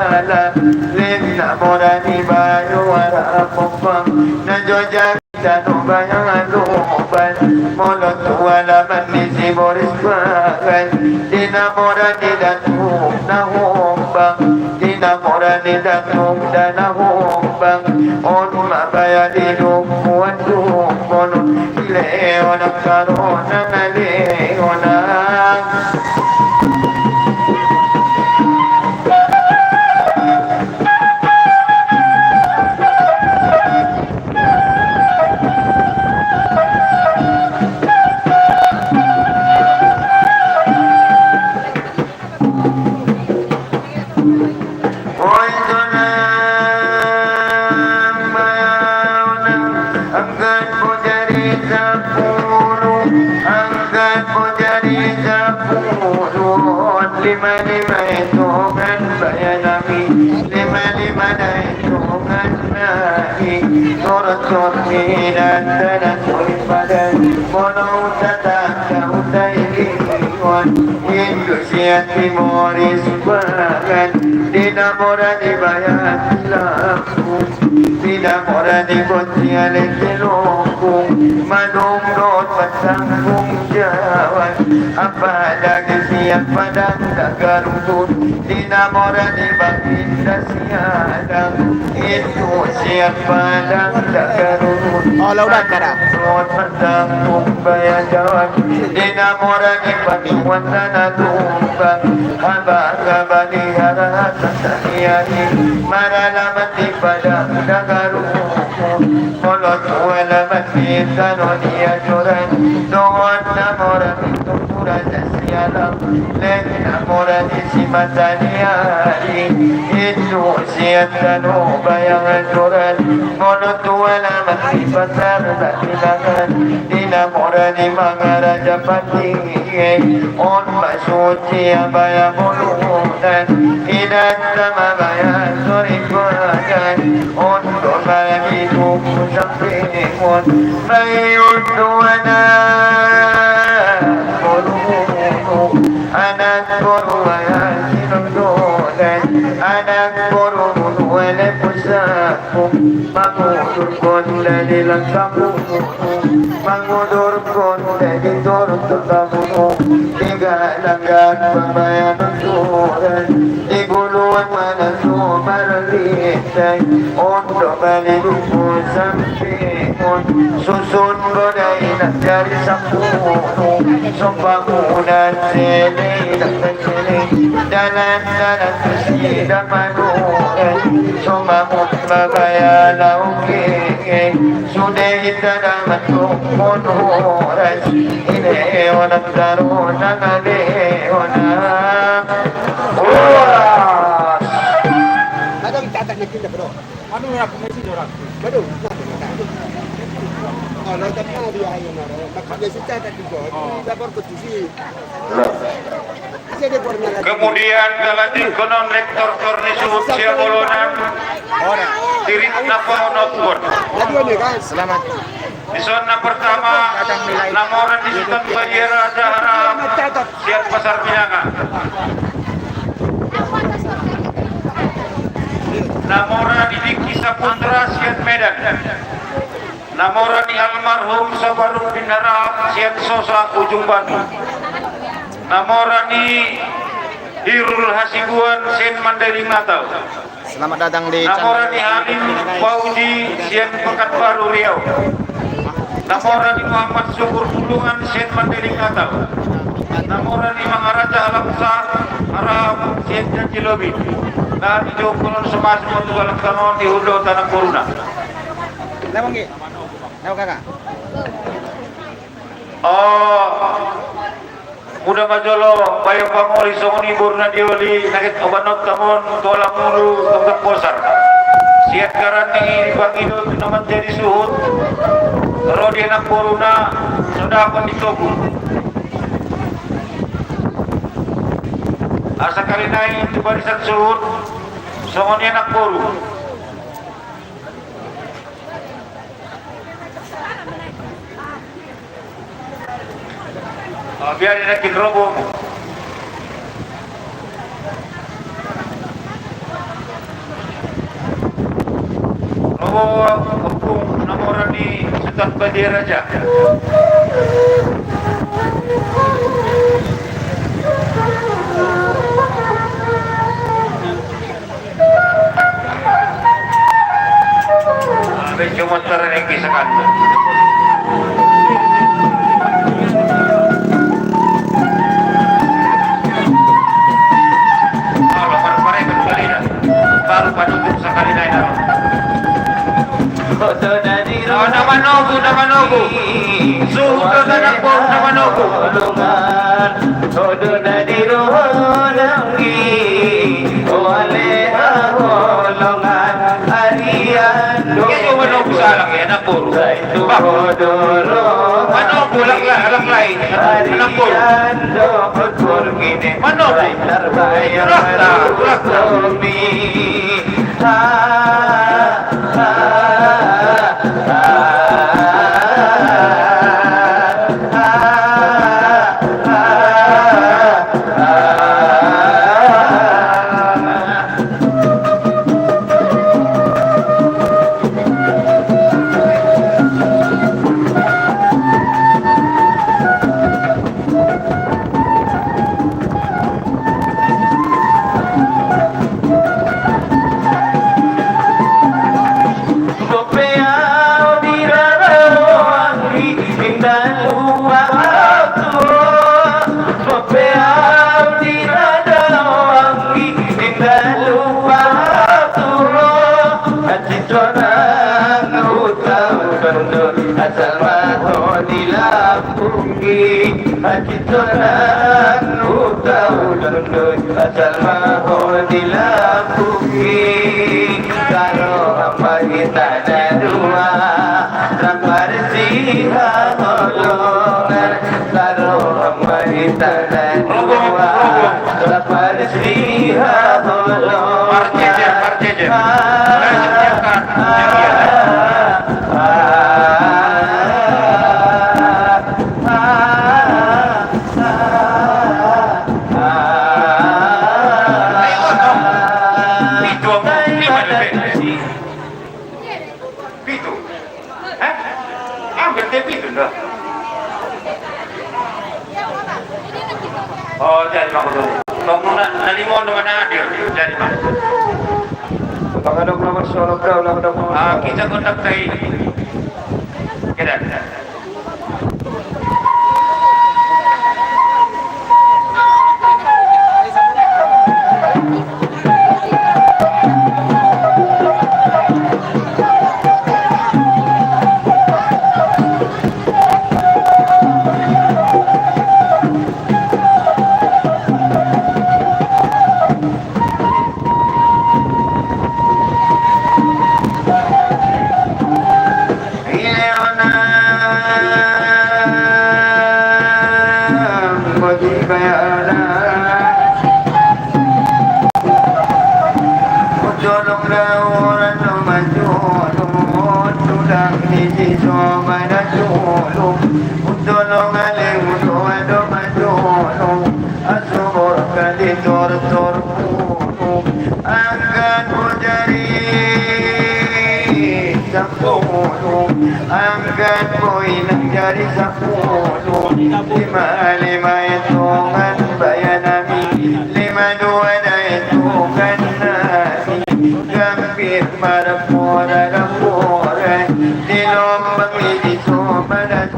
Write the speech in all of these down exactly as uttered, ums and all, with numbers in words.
Ala, leng na mora ni bayu ara pompang, na jojak tano bayang aluban, molo tu alaman ni si Boris Bagan, di na mora ni Datu na Hombang, di na mora ni Datu da na Hombang, on ma baya di dungkuan dungkon, di leonan karona na leonan. Oi, tona, mauna, angkat bojari sapuluh, angkat bojari sapuluh, lima-lima itu kan bayanami, lima-lima na itu kan nami, turut-turut ni dan tanah kulit badan, mono uta tangga uta ilingon, indu siat di moris bagan, di na mora ni bayan lampung, di na mora ni bonci alete longkung, madung dohot patanggung jawan, apalagi siap padang dagarutut, di na mora ni baginda siadang, itu siap padang dagarutut. Oh, laudan, kada? Dohot patanggung bayan jawan, di na mora ni patuan tanah tumbang, haba-haba ni harahan saniari, maralaman di padang dagarutut. Molo tu alaman ni tano ni ajuran, dohot na mora ni tumpura na sialam, leng na mora ni simata ni ari, indu sian tano bayang ajuran. Molo tu alaman ni pasar na bilangan, di na mora ni mangaraja pati, on ma suci abaya bolunan, idat sama baya sori bagan, on do baya di duku sampe on, bayun do anak boru, anak boru baya sinondole, anak boru bulu ele pusaku, mangudurkon dari langkahmu. Mangudurkon daging turun tutabumu, tiga langgar pambayanan turan, di guluan mana tu marlintang, ondo bali duku sampe on, susun godai nak jari sampunu, sompamunan sele nak sele, dalan-dalan sida manuran, somamun babaya lauke. Sude hita daman tungkon horas, ine onan taro nang ade onan. Horas. Ada catat na kita, bro. Anu, ya, aku mesti orang. Bro, nah, nah, nah. Oh, nonton tadi ayo, nah. Makanya si catat juga. Oh. Lapor ke T V. Nah. Kemudian, kalanjutkonon lektor tor ni suhut siabolonan, Tirik Napaon Outbound. Selamat. Dison na pertama, na mora ni Sutan Badia Raja Harahap sian Pasar Pinangan. Na mora ni Diki Saputra sian Medan. Na mora ni almarhum Sabarudin Harahap sian Sosa Ujung Batu. Na mora ni Hirul Hasibuan sian Mandailing Natal. Selamat datang di Na mora ni Halim Fauzi sian Pekanbaru Riau. Na mora ni Muhammad Syukur Bulungan sian Mandailing Natal. Na mora ni Mangaraja Alamsa Harahap sian Janji Lobi. Na di jongkolon somas motu galak tano di hudo tanah koruna. Nabang, Ki. Nabang, Kakak. Oh, muda ma jolo, bayo pangoli songon i boru na dioli, na get oban on tamon, tola mulu, tonggang bosar. Sian garan ni pangido tu na manjadi suhut, ro di anak boruna, so dapot di togu. Asa kali nai tu barisan suhut, songon i anak boru. Oh, biar dia kin robo. Ompung na mora ni Sutan Badia Raja. Abe cuma terengki sekali. Kalau baru parekan sekali dah. Baru panutup sekali dah. Odo na di Oh, na manogu, na manogu. Suhut do anak boru na manogu. Odo na di roha nanggi, o ale haholongan, arian do. Ia jo manogu salah ya, anak boru. Bah. Manogu anak la-, anak lain, anak boru. Arian do. Manogu. Rata, rata. Dope au di rara oanggi, inda lupa au tu ro. Dope au di rara oanggi, inda lupa au tu ro. Aci sonang hutau dondo, asal ma ho di lambunggi. Aci sonang hutau dondo, asal ma ho di lambunggi. Taro hamba hita na dua, rap marsihaholongan. Taro hamba hita na dua, rap marsihaholongan. Parjejer, parjejer. Mulai setiap kan. Pitu, lima, lima. Pitu. Hah? Hampir dia pitu dah. Oh, jadi ma. Tong na, na lima on mana hadir, jadi ma. Bang, adong nomor solo, bro, adong nomor solo. Ah, kita kontak tadi. Kita. Tolong dauran no manjolong, tulang ni si so mana jolong, tolong ale udo ado manjolong. Asubur kali tor-tor punu, angkat bojari sampunu, angkat boinang jari sampunu. Lima lima hitungan bayanami, lima dua na hitungan nami. Gambir marapora-rapora, di lombang i di sobadan.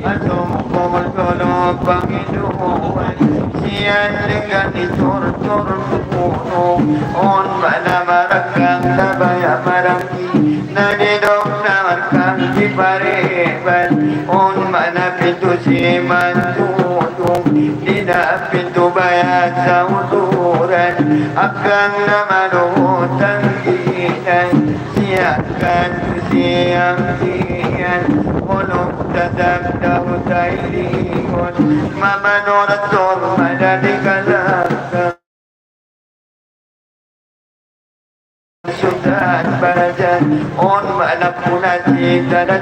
Asomkom tolong pangidoan, sian denggan i tor-tor punu. On ma na marangkang na baya maranggi, na didok na marangkang di pareban. On ma na pintu si mantudung, di na pintu baya sauduran. Angkang na madohot tangkinan, siangkan tu siang sian, molo tatap dahu tailingon, mamanortor mada di kalangkang. Sutan barajan, on ma na puna cita dan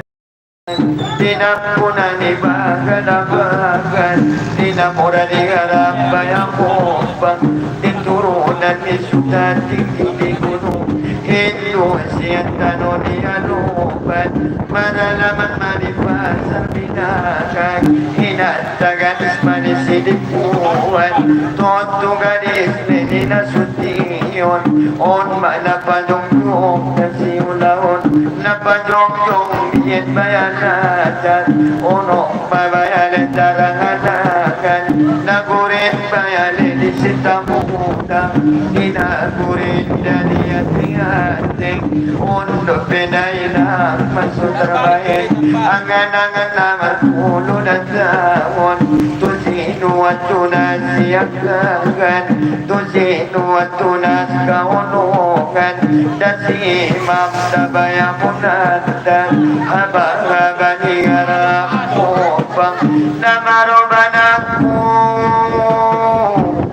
Di nampuna ni bagan-bagan, di na mura ni garam bayang umpang, di turu Turunan ni Sutan tinggi di gunung, Hindu sian tano ni Anoban, maralaman ma di pasar Binakang, inanta gadis ma di Sidimpuan, tontu gadis ni Nasution, on ma na pajongjong na siulaon, na pajongjong diet bayanatan, ono ma bayale tarangan-angan, na gurit bayale di Sitambuda, di na gurit dadi ating-ating, on dope dainang masuk terbaik, angan-angan na marpulu na taon, tu sinuan tu na siangkangan, tu sinuan tu na sikaonongan, dasi imam tabayamunan. Dan haba-haba ni arah Kupang, na maroban aku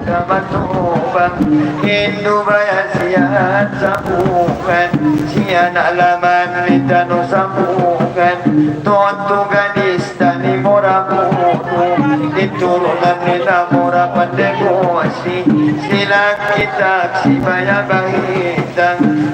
na matobang, Hindu baya sian Sambungan, sian alaman ni tano Sambungan, tontu gadis tani mora boru, di turunan ni na mora pande bosi, silak kitak sibaya bahi.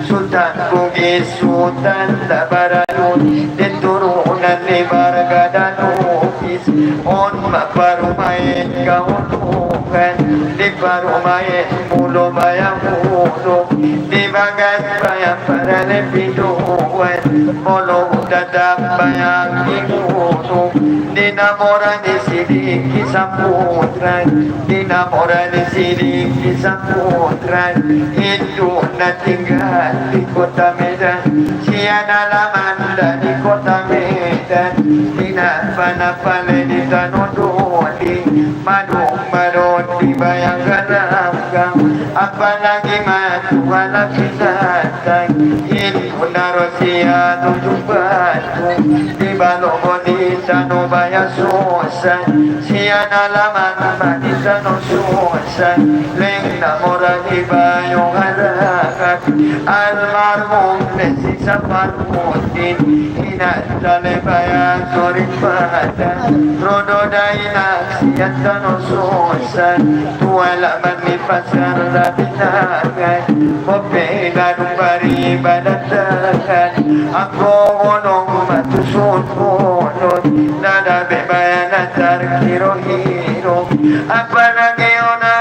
Sutan Bugis, Sutan Tabaranun, di turunan ni marga Danubis, on ma parumaen kaulungan, di parumaen mulo bayang ulung, di bagas bayang parale piduan, molo tatap bayang di gunung, di na mora ni Sidiki Saputran, di na mora ni Sidiki Saputran, Hindu na tinggal di kota Medan, sian alaman da di kota Medan, di na panapale di tano Dodi, madung madot di bayang galanggang, apalagi ma tu halak binatang, Hindu na ro sian ujung batu, di balogon di tano baya susah, sian alaman ma di tano susah. Leng na mora ni bayo harakat, almarhum Lesi Saparudin, inanta Lebayan Sorin Badan, ro do dainang sian tano susah, tu alaman ni pasar Rabinangan, bope gadung baribadat tangan, anggo godong ma tusun bolon, na dabe bayanan tarkiro-hiro, apalagi ona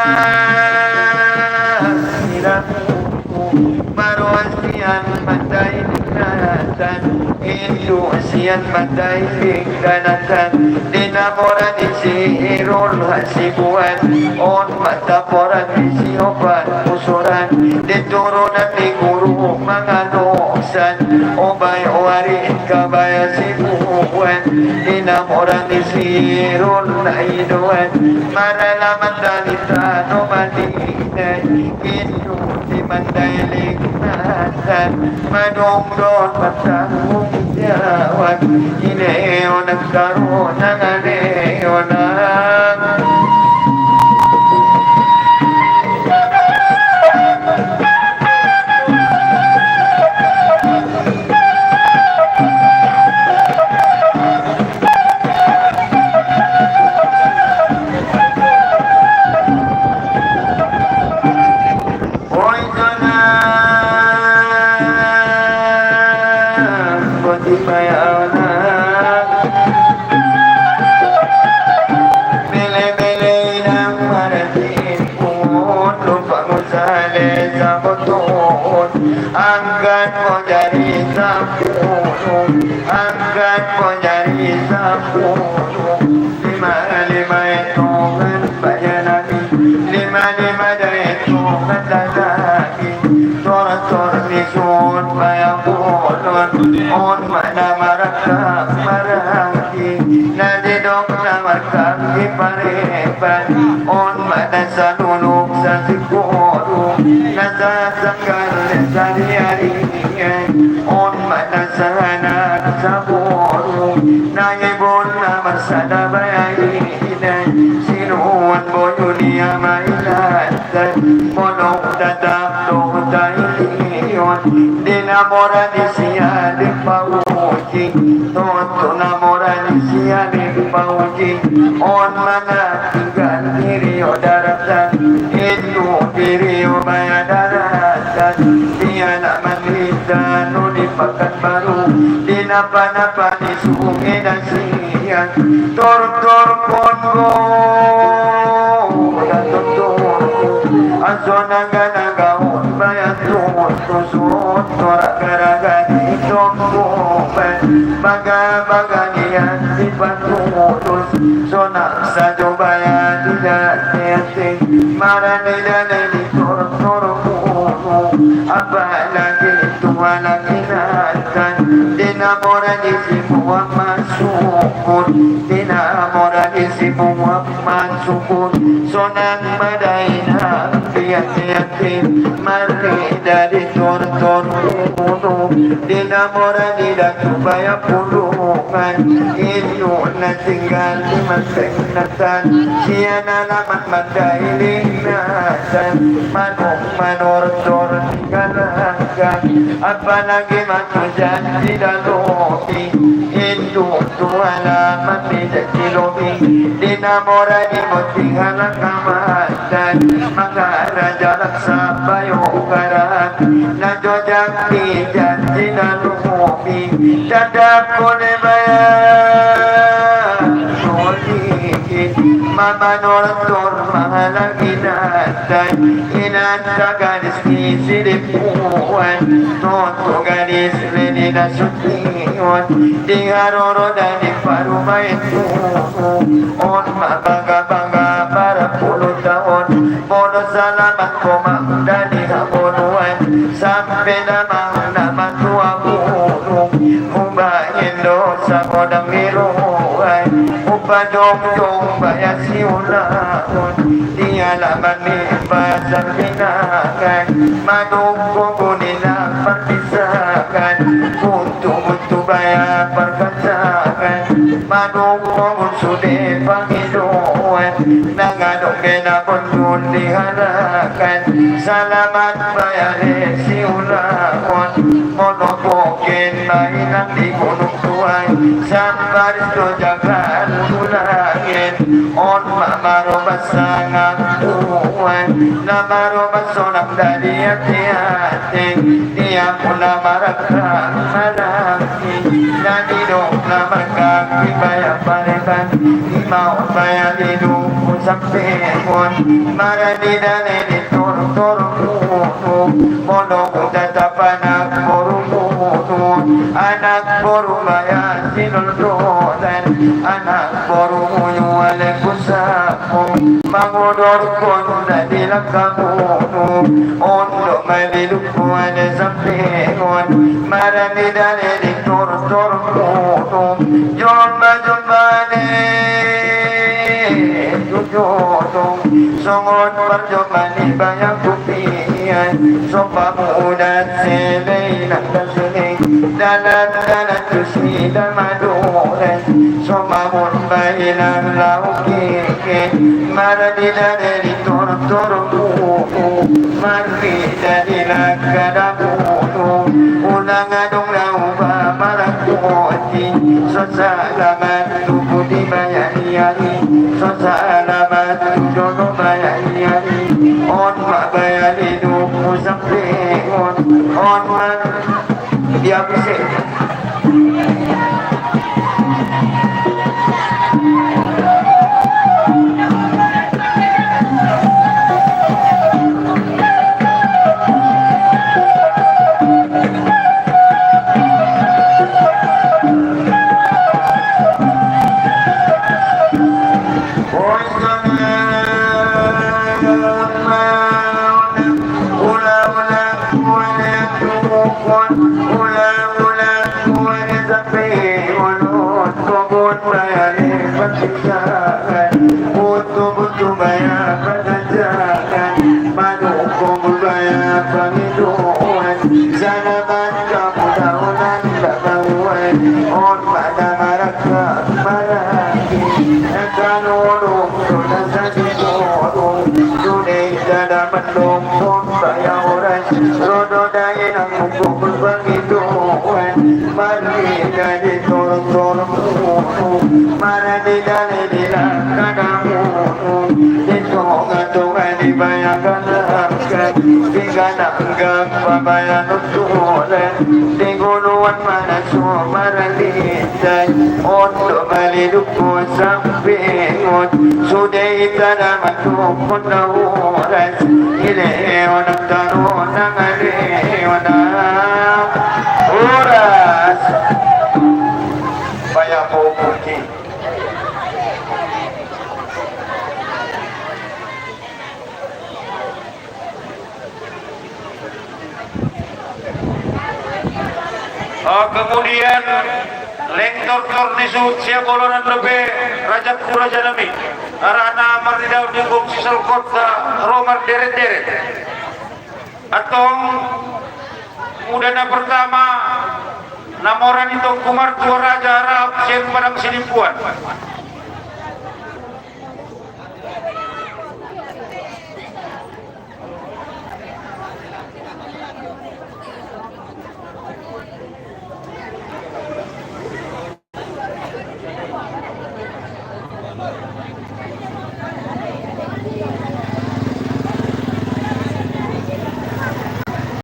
sira maruan sian Mandai Dingganatan, Hindu sian Mandai Dingganatan, di na mora ni si Irul Hasibuan, on ma taporan ni si Opan Musuran, di turunan ni guru mangadosan, obai wari kabaya sibuan, di na mora ni si Irul na idoan, maralaman da di tano Madinah, Hindu di Mandailing natan, madung dohot martanggung jawab, ineon angkaro na nganeon. Oi, jona, boti payaona. Bele-bele inang marati. Pungut lupa musale sabotun, angkat mo jari sapuluh, angkat mo jari sapuluh. Lima-lima etongan bayanami, lima-lima da etongan dagaki, tor-tor ni suhut bayang bolon, on ma na marangkap marangki, na didok na markap di pareban, on ma na saluluk sasikoru, na sasanggar sariari, on ma na sahanak saboru, na ibon na marsada bayaina, sinuan boyu ni ama inanta, molo tatap do tailion, di na mora ni sian di pauji, tontu na mora ni sian di pauji, on ma na tinggal diri o daratan, indu diri Baya daratan, di alaman di tano di Pakanbaru, di napa-napa ni Sungai Dasian, tortor ponggol, tortor, aso naga-naga on baya tutus, tortor raga-raga di tombo, baga-baga nian di Patulus, sonang sajo baya di Date. Marani-rani di tortor gunung, apalagi tu halak inatan, di na mora ni si Muhammad Syukur, di na mora ni si Muhammad Syukur, sonang ma dainang pian-pian, marida di tortor gunung, di na mora ni Datu Baya Pulungan, induk na tinggal di Manteng Natan, sian alaman Mandailing Natan, manuk manortor di Galanggang, apalagi ma tu Janji Dalobi, induk tu alaman ni Janji Lobi, di na mora ni Monting Halak Aman dan Maharaja Laksa Bayogaran, na jojak di Janji Dalobi, dadap kone baya. Mamanortor mahalak inantai, inanta gadis ni Sidempuan, tontu gadis Leni Nasution, di haroro dan di parumaen tubu, on ma bangga-bangga bara puluh taon, molo salamat komang dani habonuan, sampe damang na matua bulung, hubahen do sagodang ni roha, hupajongjong baya siulaon, di alaman ni Pasar Binangan, madungkon guni na parpisahan, buntu-buntu baya parganjangan, madungkon sude pangidoan, nang adong be na bondon di halakan, salamat baya le siulaon, molo boken ma inang di gunung tuai, sambaris do jagar tu langit, on ma marobas sangampuan, na marobas sonang dadi ate-ate, dia pun na marangkang malang. Na didok na marganggi baya pareban, ima on baya didok sampe on, marani dane di tortor munu, molo huta tapanak boru munu, anak boru baya sinoldolan, anak boru munu ale kusapu, mangodorkon na di langka munu, on do ma didok Kuane sampe on, marani dane di tortor munu, jomba-jomba ne tu jodong, songon parjomba ni bayang kupian, somba muda selei nang tasene, dalan-dalan tu sida madore, somba mun bainang lau keke, marani dane di tortor munu, marani dane di langka munu, unang adong na huba marangkuti, so salamat tubu di baya ni ari, so salamat tu jolo baya ni ari, on ma baya ni duku sampe on, on ma. Dihabisi. Oi, sonang ma, ula-ula, ula-ula, ula-ula, sampe on, on, kobun baya ni pantisakan, butu-butu baya panajakan, manuk kobun baya pangidoan, salamat kamu daunan bagawan, on ma na marangkang maranggi, na kanulung do na sadi boru, sude sada mandok on baya oras, ro do dainang mungkuk pangidoan, marnida di tortor munu, marani dane di langka munu, di tonga-tonga ni baya galanggang, Di ganang gamba bayan utulan, di guluan mana sumar lindai, ondo bali duku sampingut, sude itada matukun na uras, ile onang tarunang ale onang uras. Baya popuki. Oh, kemudian lengtor tor ni suhut siap bolonan dope rajangku raja nami. Arana marnidaon di gok sisol kota ro marderet-deret. Antong muda na pertama na mora ni tongku martua raja rap sian padang sidimpuan.